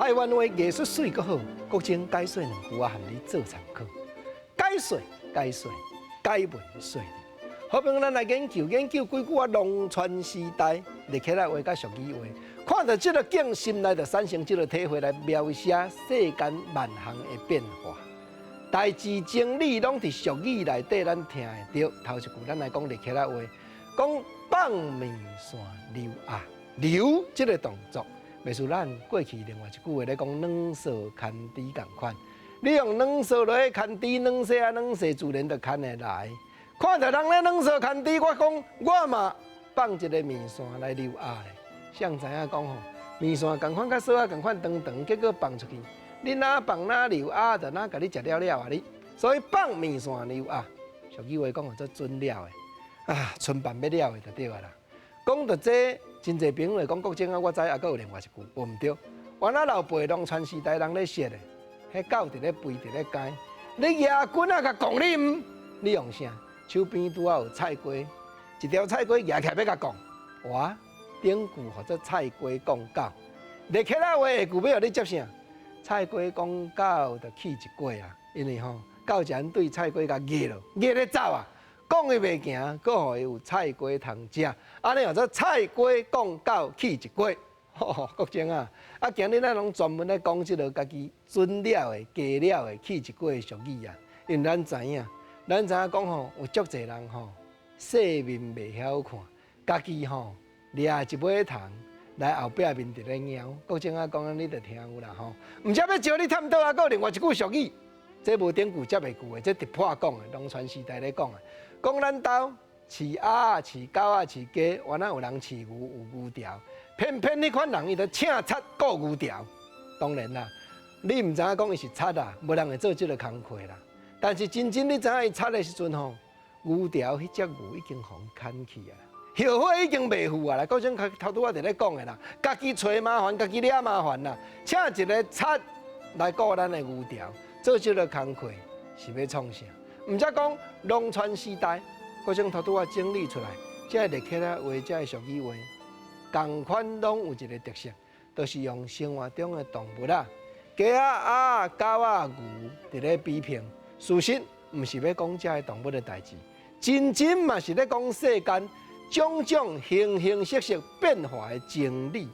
台灣話藝術媠閣好，國珍解說兩句仔，予你做參考。解說解說解文說理。好比咱來研究研究幾句仔農村時代立起來話佮俗語話，看著這个景，心內就產生這个體會來描寫世間萬項的變化。代誌真理攏佇俗語內底，咱聽會著。頭一句咱來講立起來話，講放麵線溜鴨，溜這个動作，袂輸咱過去另外一句話咧講軟臊牽豬仝款。你用軟臊落去牽豬，軟臊啊軟臊，自然就牽會來。看著人咧軟臊牽豬，我講我嘛放一个麵線來溜鴨咧。誰知影講吼，麵線仝款佮索仔仝款長長，結果放出去，你哪放哪溜鴨，就哪共你食了了啊你。所以放麵線溜鴨，俗語話講叫做準了的，啊，賰辦欲了的就對啊啦。講著這，真濟朋友會講國珍啊，我知猶閣有另外一句，無毋對。原來老輩農村時代人咧說的，彼狗佇咧吠佇咧街，你舉棍仔共摃你毋？你用啥？手邊拄仔有菜瓜，一條菜瓜舉起來欲共摃，哇！頂句號做菜瓜講狗，立起來話下句欲予你接啥？菜瓜講狗就氣一過啊，因為吼狗一按對菜瓜共壓落，壓咧走啊，講伊袂行，閣予伊有菜瓜通食，按呢號做菜瓜講狗氣一過。吼，國珍啊，啊，今日咱攏專門咧講這个家己準了的、加了的、氣一過的俗語啊，因為咱知影。咱知影講吼，有足濟人吼，世面袂曉看，家己吼掠一尾蟲來後壁面佇咧貓。國珍仔講，你就聽有啦吼。毋才欲招你探討啊，閣有另外一句俗語，這無典故接下句的，這直破講的，農村時代咧講的。講咱兜飼鴨、飼狗仔、飼雞，原來有人飼牛有牛條，偏偏彼款人伊就請賊顧牛條。當然啦，你毋知影講伊是賊啊，無人會做這个工課啦。但是真正你知影伊賊的時陣吼，牛條彼隻牛已經予人牽去啊，後悔已經袂赴啊啦。國珍頭拄仔佇咧講的啦，家己揣麻煩，家己惹麻煩啦，請一个賊來顧咱的牛條，做這个工課是欲創啥？毋才講農村時代，國珍頭拄仔整理出來，這个立起來話，這个俗語話，仝款攏有一个特色，就是用生活中的動物啊，雞仔、鴨、狗仔、牛佇咧比拼。事實毋是欲講這个動物的代誌，真真嘛是咧講世間種種形形色色變化的真理啦。